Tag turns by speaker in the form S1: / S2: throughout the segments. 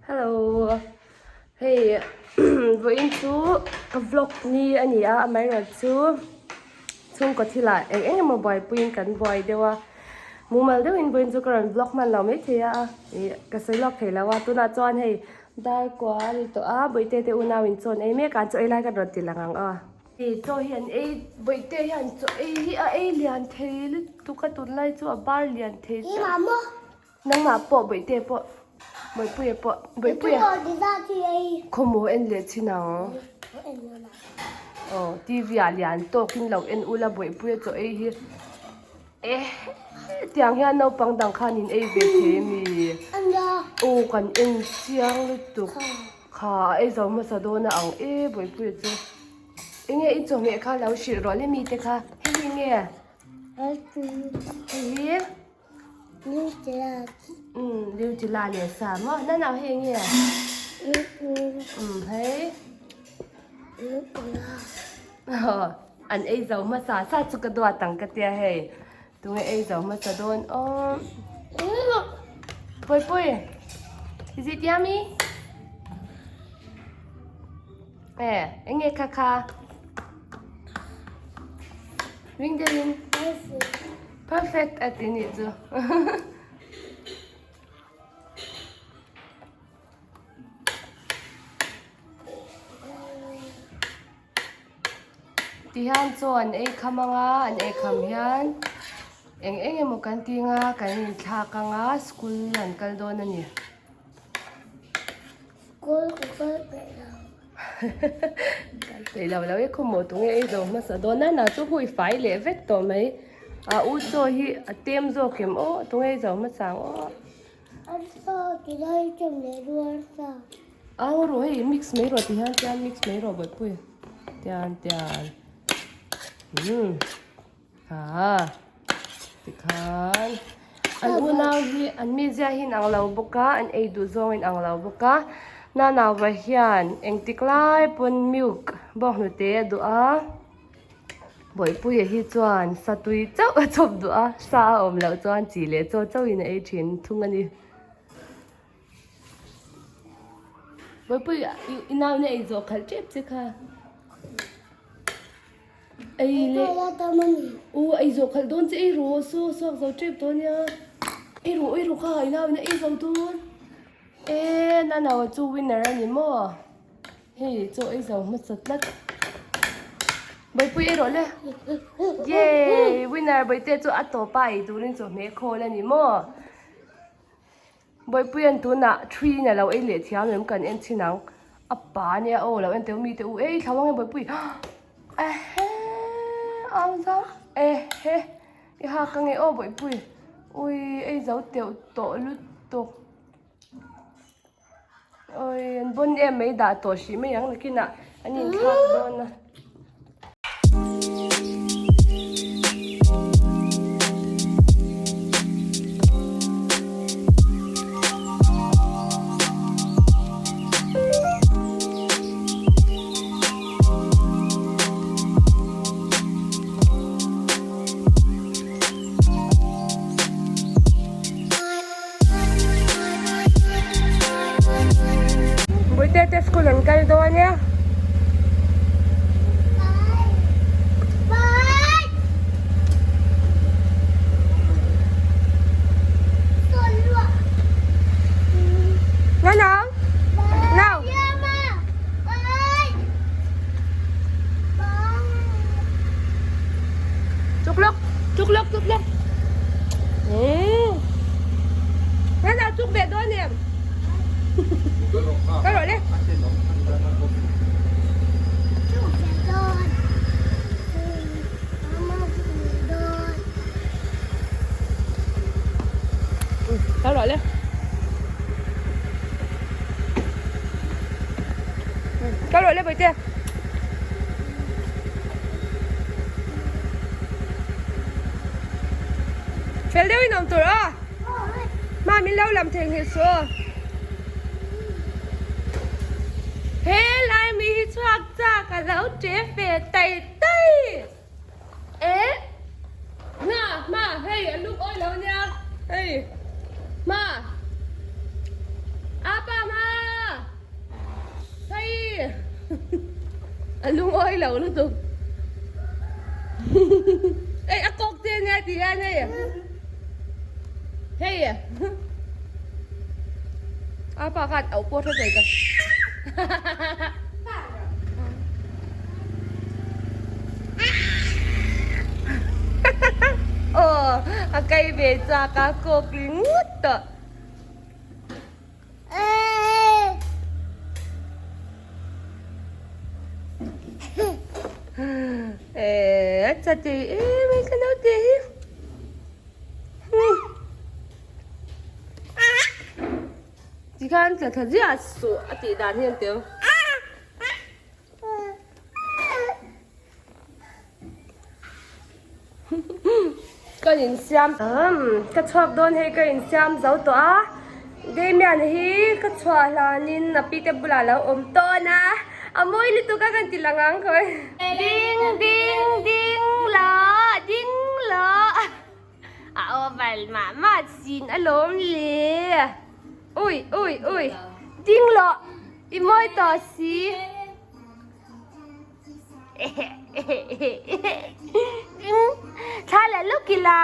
S1: Hello hei vawiin chu ka vlog ni a ni a amaherawhchu chhungkaw thilah eng eng emaw buaipuiin kan buai deuh a mumal deuhin vawiin chu ka rawn vlog hman lo maithei a ih ka sawi lawk thei lo a tunah chuan hei dar kua a ni tawh a bawihte te unau in chaw an ei mek a an chaw ei lai ka rawn ti lang ang aw. Ih chaw hi an ei bawihte hian chaw ei hi a ei lian thei lutuk a tunlai chu a bar lian thei chiah. Nangmah pawh Bawihte pawh Bawihpuia pawh Bawihpuia Khawmaw en leh chin ang Aw TV ah lian tawkin lo en ula Bawihpuia chaw ei hi eh tiang hian naupang dang khan in ei ve thei ami Aw kan en chiang lutuk kha a ei zo hmasa dawn a ang e Bawihpuia chu Enge i chawhmeh kha lo hrilh rawh le mite kha hei hi nge hei hi. Liutila leh sa maw na nau hei nge hei an ei zo hmasa sa chu ka duat ang ka tia hei tunge ei zo hmasa dawn aw pui pui is it yummy e enge kha kha ring deuhin Perfect a ti nih chu. Ti hian chaw an ei kham anga an ei kham hian eng eng emaw kan ti anga kan inthlak anga school an kal dawn a ni.
S2: School ka kal peih lo.
S1: Kal peih lo lo e khawmawh tunge ei zo hmasa dawn a na chu hui fai leh vek tawh mai a u chaw hi a tem zawk em aw tunge ei zo hmasa ang aw.
S2: Arsa ti lai chem leh ru arsa.
S1: Ang ru hei mix mai rawh ti hian tian mix mai rawh bawihpui tian tian umm. Ha tikhan an unau hi an mizia hi inang lo bawk a an ei duh zawng inang lo bawk a nanauva hian engtik lai pawn milk bawnghnute a duh a bawihpuia hi chuan satui chauh a chawp duh a sa a awm loh chuan chi leh chaw chauhin a ei thin thung a ni. Bawihpui i nauna ei zawh khalh tep che kha. Ei le u ei zawh khalh dawn che ei ru saw suak zo tep dawn nia. Ei ru ei ru kha i nauna ei zo dawn. E na naua chu winner a ni maw. Hei chaw ei zo hmasa tlat. Bawihpui ei rawh le. Yay winner bawihte chu a tawpa ei turin chawhmeh khawl a ni maw. Bawipuia'n tunah thui in a lo ei leh thiam em kan en chhin ang. A pa ania aw lo en teu mite u ei thlau ang e Bawipui ehe au zau ehe i hak ange aw Bawipui ui ei zo teuh tawh lutuk ui an bawn em mai dah tawh hrih mai ang nakinah an inthlak dawn a. Bawihte te school an kal dawn e. Nana? Nào. Chúc lốc, chúc lốc, chúc lốc. Ừ. Nana chúc về đôi nè. Cái rồi đi. Tao rồi lên. Tao rồi lên bởi tiền. Fel deuhin awm tur aw. Ma min lo lam thei nghilh suh aw. He lai mi hi chhuak chak a lo che fe tai tai. E Na ma hei a luk awi lo nia hei ma Apa ma. A lungawi lo lutuk. Ei a kawk te ania ti hian hei. Hei. A pa khan auh pawh hre thei ka. Aw a kai ve chak a kawk ringawt tawh. Eee a chat ei em ai ka naute hi. Tikhan tla thla ziah suh a tih dan hian tel. Ka insiam ka chhuak dawn hei ka insiam zo tawh a Damian hi ka chhuah hlanin a pite bulah lo awm tawn a a mawi lutuk a kan ti lang ang khawi ding ding ding lo ding lo a over mah mah chin alawm le ui ui ui ding lo i mawi tawh si. Thla leh lawk ila.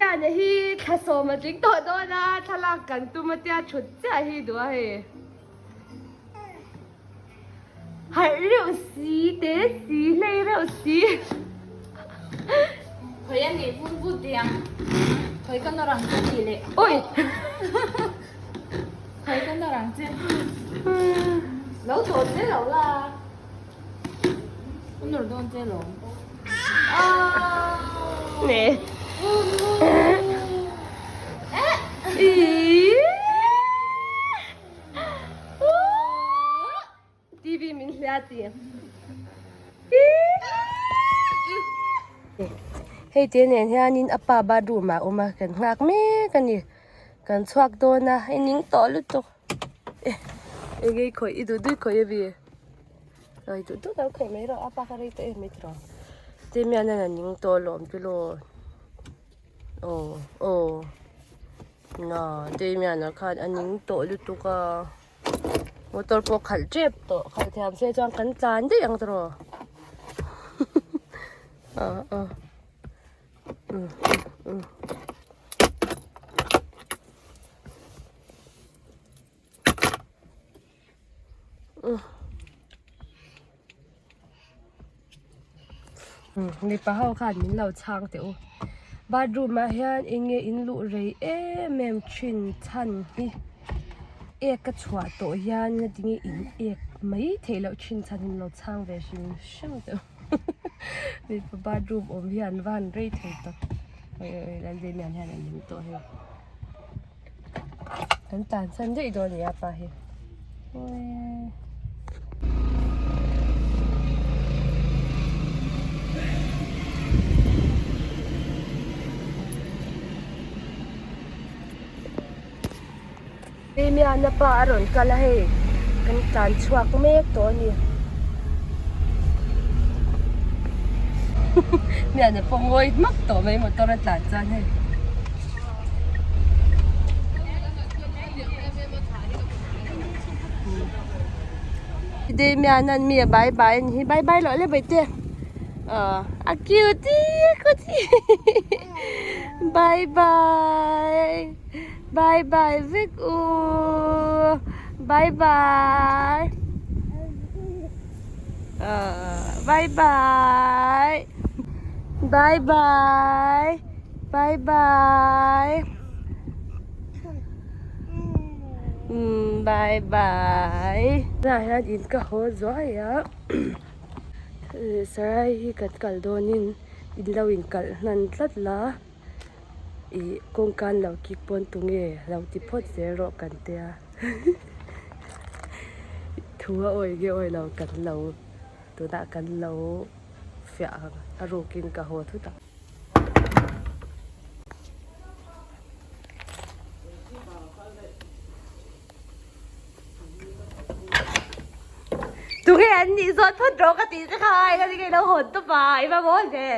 S1: Tiana hi thla sawm a tling tawh dawn a, thlalak kan tum a tia thut chiah hi duh a hei. Harh reuh si, te si, hlei reuh si.
S3: Khawi a nih vun vut diang. Khawi ka nawr ang che tih leh.
S1: Ui!
S3: Khawi ka nawr ang che. Lo tawh che lo la. Ka nawr dawn che lo.
S1: Nè. Ý. TV min hlia ti. Hei te nen hianin a pa bathroom ah a awm a kan nghak mek a ni. Kan chhuak dawn a i ning tawh lutuk. Eng ei khawih i duh duh khawih a mi. I duh duh lo khawih mai rawh a pa kha rei tawh em mai tiraw. Damian a ning tawh alawm tiraw. Aw aw na Damian ah khan a ning tawh lutuk a. Motor pawh khalh tep tawh khalh thiam se chuan kan tlan daih ang tawh ah ah um um um mipa ho khan min lo chhang teh u bathroom ah hian eng nge in luh rei em em thin chhan hi ek a chhuah tawh hian nga tinge in ek mai theih loh thin chhan hi min lo chhang ve hrim hrim teh u mipa bathroom awm hian va han rei thei tak oi oi oi Lalzemian hian a ning tawh hei. Kan tan san daih dawn a ni a pa hi. Damian-a pa a rawn kal a hei kan tlan chhuak mek tawh a ni. Mian a pawh ngawi hmak tawh mai motor a tlan chuan hei. Damian an mi a bye bye a ni hi bye bye loh le baihte aw a cute cutie bye bye bye bye vek u bye bye Bye bye. Bye bye. Bye bye. Um bye bye. Tunah hian in ka haw zuai a sarai hi kan kal dawnin in lo inkalh hnan tlat la ih kawngka an lo kik pawn tunge lo ti phawt zel rawh kan tia. Thu a awi nge awi lo kan lo tunah kan lo fiah ang a rukin ka haw thut ang. Tunge an nih zawt phawt rawh ka tih che kha ai ka ti kei lo hawn tawp a i va mawl ve.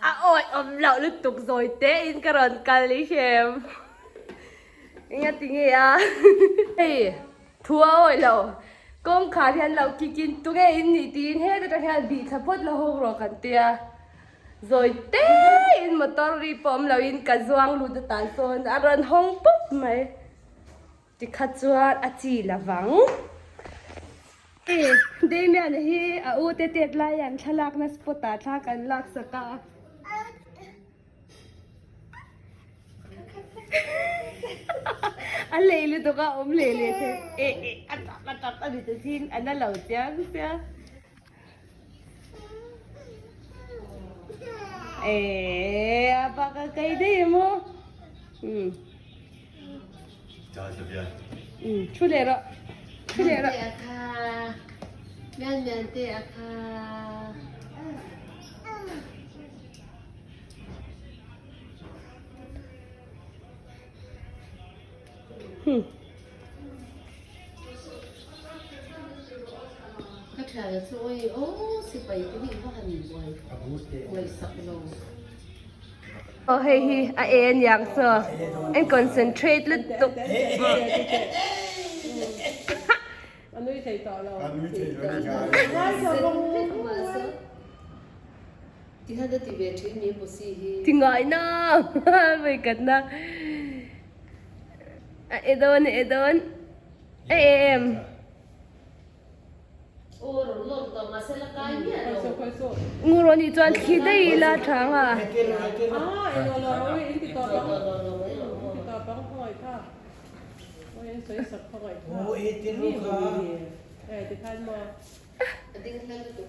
S1: A awi awm loh lutuk zawi te in ka rawn kal i hrem. Enga ti nge a? Hei thu a awi lo. Kawngkhar hian lo kik in tunge in nih tiin heta tang hian bih thla phawt la hawk rawh kan tia. Zawi te in motor ri pawh awm lo in ka zuang lut a tan sawn a rawn hawng pawp mai. Tikha chuan a chi la vang. Damian hi a u te tet lai an thlalakna spot ah thla kan laksak a. A lei lutuk a awm leh leh thei e e a tap a tap a ni ta thin a na lo chiang sia e a bak a kai daih em aw um um thu leh rawh thu leh rawh.
S3: Mian mian te a kha. Ka thian chu oi aw sipai te hi va han buai ngaihsak lo.
S1: Aw hei hi a e aniang chaw en concentrate lutuk.
S4: A nui thei tawh lo.
S5: A nui thei lo ni kha.
S3: Ti hian a ti ve thin mi pussy hi.
S1: Ti ngai na vei kat na. A e dawn a e dawn. A e em.
S3: Aw rawn lawm tawh mahse la kai miah lo.
S1: Ngur aw nih chuan thli daih ila tha anga.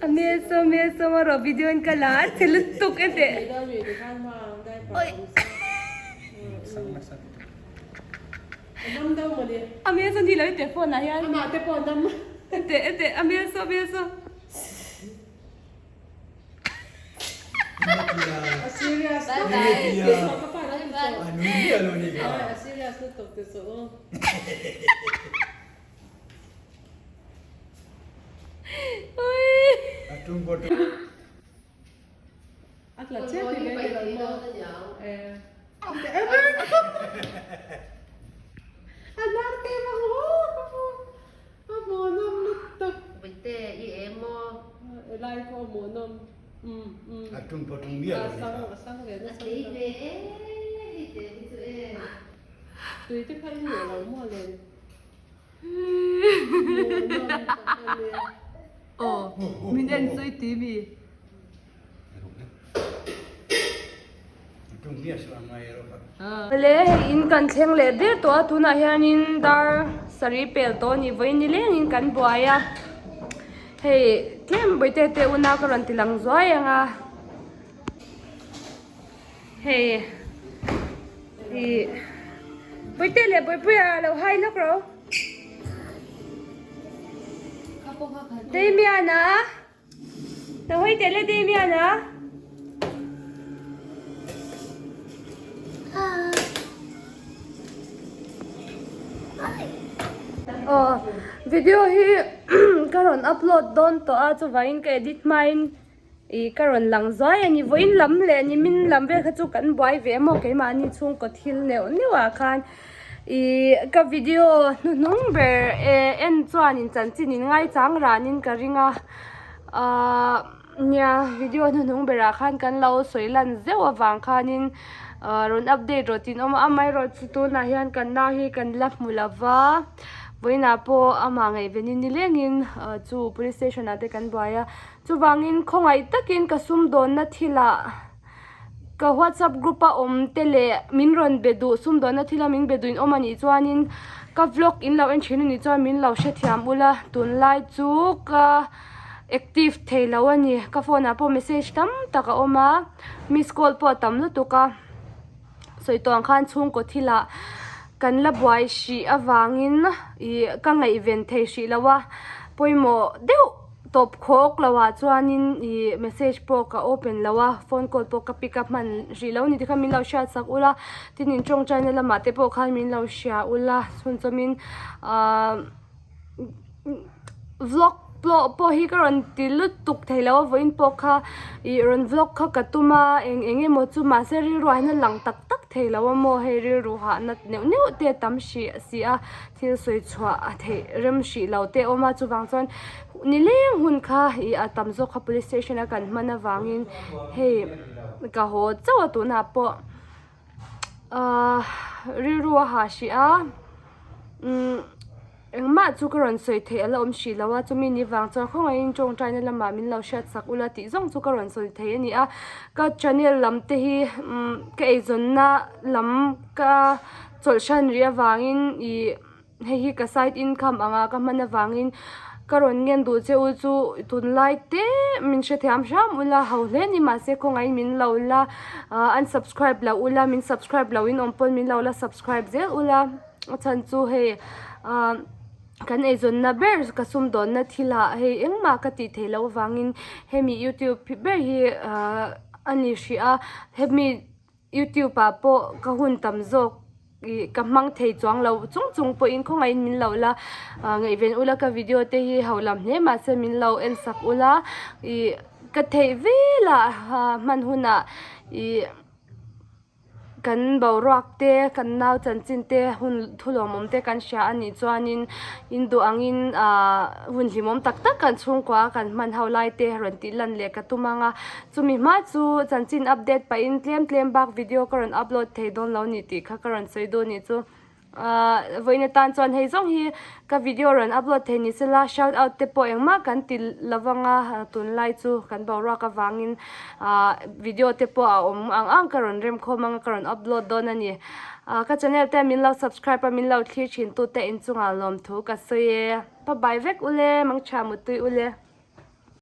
S1: A hmel saw hmel saw a rawh video in ka la a che lutuk e teh. A hmel saw ni lo i teh phone ah hian. Teh teh a hmel saw hmel saw.
S4: A hmuhnawm lutuk.
S3: Puite i em maw?
S4: Helai pawh a hmuhnawm. Umm umm.
S5: A tum pawh tum miah lo ni kha.
S4: A sang ve nasa
S3: A tlei ve e hei te hi chu e.
S4: Tui te kha i hmuh lo maw le? Hmuhnawm tak a nia.
S1: Aw min en sawi tui mi. Awle hei in kan thleng leh ber tawh a tunah hianin dar sarih pel tawh a ni vawiin ni lengin kan buai a hei tlem bawihte te una ka rawn ti lang zuai ang a hei ih bawihte leh bawihpuia lo hai lawk ro Damian-a. Lo hawi teh le Damian a. Aw video hi ka rawn upload dawn tawh a chuvangin ka edit hmain ih ka rawn lang zuai a ni vawiin lam leh nimin lam vel kha chu kan buai ve emaw keimahni chhungkaw thil neuh neuh ah khan ih ka video hnuhnung ber eh en chuanin chanchin in ngaichang ranin ka ring a ahh nia video hnuhnung berah khan kan lo sawi lan zeuh avang khanin ahh rawn update rawh tih an awm a amaherawhchu tunah hian kan nau hi kan la hmu lo va vawiinah pawh amah ngaihvenin nilengin ahh chu police station ah te kan buai a chuvangin khawngaih takin ka sumdawnna thilah. Ka whatsapp group a awm te leh min rawn be duh sumdawnna thila min be duh in awm anih chuanin ka vlog in lo en thin anih chuan min lo hrethiam ula tunlai chu ka active thei lo a ni ka phone ah pawh message tam tak a awm a miss call pawh a tam lutuk a sawi tawh ang khan chhungkaw thilah kan la buai hrih avangin ih ka ngaihven thei hrih lo a pawimawh deuh. Tawp khawk lo ah chuanin ih message pawh ka open lo a phone call pawh ka pick up hman rih lo ni tikhan min lo hriat sak ula tin in tawngtaina lamah te pawh khan min lo hria ula chhun chawmin ahh vlog. pawh pawh hi ka rawn ti lutuk thei lo a vawiin pawh kha ih rawn vlog kha ka tum a eng eng emaw chu mahse rilru ah hian a lang tak tak thei lo a maw hei rilru hahna neuh neuh te a tam hrih si a thil sawi chhuah a theih rem hrih lo te a awm a chuvang chuan nileng hun kha ih a tam zawk kha police station a kan hman avangin hei ka haw chauh a tunah pawh. Ahh rilru a ha hrih a umm engmah chu ka rawn sawi theih a la awm hrih lo a chumi ni vang chuan khawngaihin tawngtaina lamah min lo hriat sak ula tih zawng chu ka rawn sawi thei a ni a ka channel lam te hi umm ka eizawnna lam ka chawlh hran rih avangin ih. Hei hi ka side income anga ka hman avangin ka rawn ngen duh che u chu tunlai te min hrethiam hram ula ho hle ni mahse khawngaihin min lo la ah unsubscribe loh ula min subscribe loh in awm pawn min lo la subscribe zel ula a chhan chu hei ah kan eizawnna ber ka sumdawnna thil ah hei engmah ka tih theih loh avangin hemi youtube ber hi ah a ni hrih a hemi. Youtube ah pawh ka hun tam zawk ih ka hmang thei chuang lo chung chung pawhin khawngaihin min lo la ah ngaihven ula ka video te hi ho lam hle mahse min lo en sak ula ih ka theih velah hman hunah ih kan boruak te kan nau chanchin te hun thulawmawm te kan hria a nih chuanin in duh angin ah hun hlimawm tak tak kan chhungkua kan hman ho lai te rawn tih lan leh ka tum ang a. Chumi hma chu chanchin update pahin tlem tlem bak video ka rawn upload thei dawn lo ni tih kha ka rawn sawi duh ni chu. Ahh vawiin atan chuan hei zawng hi ka video rawn upload thei ni sela shout out te pawh engmah kan ti lo vang a tunlai chu kan boruak avangin ahh video te pawh a awm ang ang ka rawn remkhawm anga ka rawn upload dawn a ni. Ahh ka channel te min lo subscribe a min lo thlir thin tute inchungah lawmthu ka sawi e. Bye bye vek ule mangtha muttui ule.